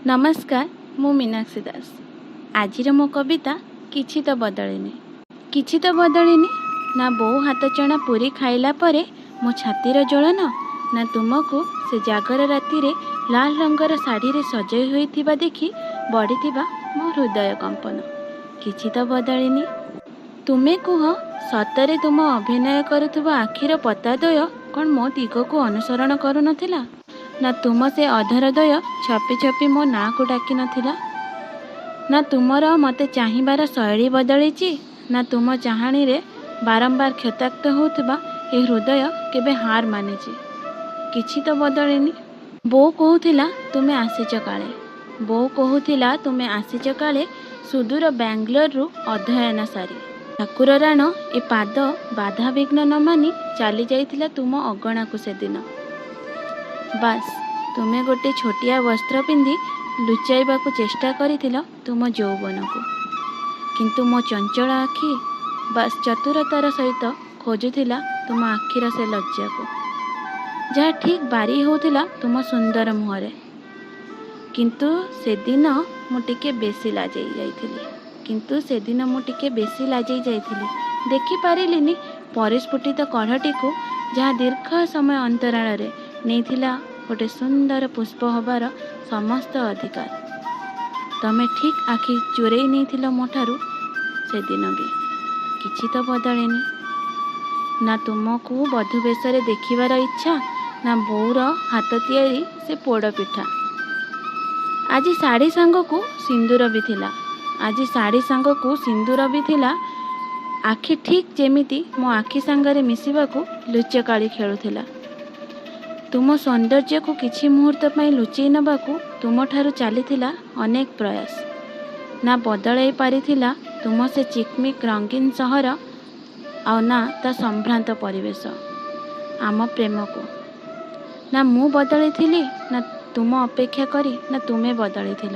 ନମସ୍କାର, ମୁଁ ମୀନାକ୍ଷୀ ଦାସ। ଆଜିର ମୋ କବିତା କିଛି ତ ବଦଳିନି। କିଛି ତ ବଦଳିନି, ନା ବୋଉ ହାତଚଣା ପୁରୀ ଖାଇଲା ପରେ ମୋ ଛାତିର ଜ୍ୱଳନ, ନା ତୁମକୁ ସେ ଜାଗର ରାତିରେ ଲାଲ ରଙ୍ଗର ଶାଢ଼ୀରେ ସଜେଇ ହୋଇଥିବା ଦେଖି ବଢ଼ିଥିବା ମୋ ହୃଦୟ କମ୍ପନ। କିଛି ତ ବଦଳିନି। ତୁମେ କୁହ, ସତରେ ତୁମ ଅଭିନୟ କରୁଥିବା ଆଖିର ପତାଦ୍ୱୟ କ'ଣ ମୋ ଦିଗକୁ ଅନୁସରଣ କରୁନଥିଲା? ନା ତୁମ ସେ ଅଧରଦ୍ୱୟ ଛପି ଛପି ମୋ ନାଁକୁ ଡାକି ନଥିଲା? ନା ତୁମର ମୋତେ ଚାହିଁବାର ଶୈଳୀ ବଦଳିଛି, ନା ତୁମ ଚାହାଣୀରେ ବାରମ୍ବାର କ୍ଷତାକ୍ତ ହେଉଥିବା ଏ ହୃଦୟ କେବେ ହାର ମାନିଛି? କିଛି ତ ବଦଳିନି। ବୋଉ କହୁଥିଲା ତୁମେ ଆସିଛ କାଳେ, ବୋଉ କହୁଥିଲା ତୁମେ ଆସିଛ କାଳେ ସୁଦୂର ବାଙ୍ଗାଲୋରରୁ ଅଧ୍ୟୟନ ସାରି। ଠାକୁର ରାଣ ଏ ପାଦ ବାଧାବିଘ୍ନ ନ ମାନି ଚାଲି ଯାଇଥିଲା ତୁମ ଅଗଣାକୁ ସେଦିନ। ବାସ୍, ତୁମେ ଗୋଟେ ଛୋଟିଆ ବସ୍ତ୍ର ପିନ୍ଧି ଲୁଚାଇବାକୁ ଚେଷ୍ଟା କରିଥିଲ ତୁମ ଯୌବନକୁ, କିନ୍ତୁ ମୋ ଚଞ୍ଚଳ ଆଖି ବାସ୍ ଚତୁରତାର ସହିତ ଖୋଜୁଥିଲା ତୁମ ଆଖିର ସେ ଲଜ୍ଜାକୁ, ଯାହା ଠିକ୍ ବାରି ହେଉଥିଲା ତୁମ ସୁନ୍ଦର ମୁହଁରେ। କିନ୍ତୁ ସେଦିନ ମୁଁ ଟିକେ ବେଶୀ ଲାଜେଇ ଯାଇଥିଲି। କିନ୍ତୁ ସେଦିନ ମୁଁ ଟିକେ ବେଶୀ ଲାଜେଇ ଯାଇଥିଲି। ଦେଖିପାରିଲିନି ପରିସ୍ଫୁଟିତ କଢ଼ଟିକୁ, ଯାହା ଦୀର୍ଘ ସମୟ ଅନ୍ତରାଳରେ ନେଇଥିଲା ଗୋଟେ ସୁନ୍ଦର ପୁଷ୍ପ ହେବାର ସମସ୍ତ ଅଧିକାର। ତମେ ଠିକ୍ ଆଖି ଚୋରେଇ ନେଇଥିଲ ମୋ ଠାରୁ ସେଦିନ ବି। କିଛି ତ ବଦଳିନି। ନା ତୁମକୁ ବଧୂ ବେଶରେ ଦେଖିବାର ଇଚ୍ଛା, ନା ବୋଉର ହାତ ତିଆରି ସେ ପୋଡ଼ ପିଠା। ଆଜି ଶାଢ଼ୀ ସାଙ୍ଗକୁ ସିନ୍ଦୁର ବି ଥିଲା। ଆଜି ଶାଢ଼ୀ ସାଙ୍ଗକୁ ସିନ୍ଦୁର ବି ଥିଲା। ଆଖି ଠିକ୍ ଯେମିତି ମୋ ଆଖି ସାଙ୍ଗରେ ମିଶିବାକୁ ଲୁଚକାଳି ଖେଳୁଥିଲା। ତୁମ ସୌନ୍ଦର୍ଯ୍ୟକୁ କିଛି ମୁହୂର୍ତ୍ତ ପାଇଁ ଲୁଚେଇ ନେବାକୁ ତୁମଠାରୁ ଚାଲିଥିଲା ଅନେକ ପ୍ରୟାସ। ନା ବଦଳାଇ ପାରିଥିଲା ତୁମ ସେ ଚିକମିକ ରଙ୍ଗୀନ ସହର, ଆଉ ନା ତା ସମ୍ଭ୍ରାନ୍ତ ପରିବେଶ ଆମ ପ୍ରେମକୁ। ନା ମୁଁ ବଦଳିଥିଲି ନା ତୁମ ଅପେକ୍ଷା କରି, ନା ତୁମେ ବଦଳିଥିଲ।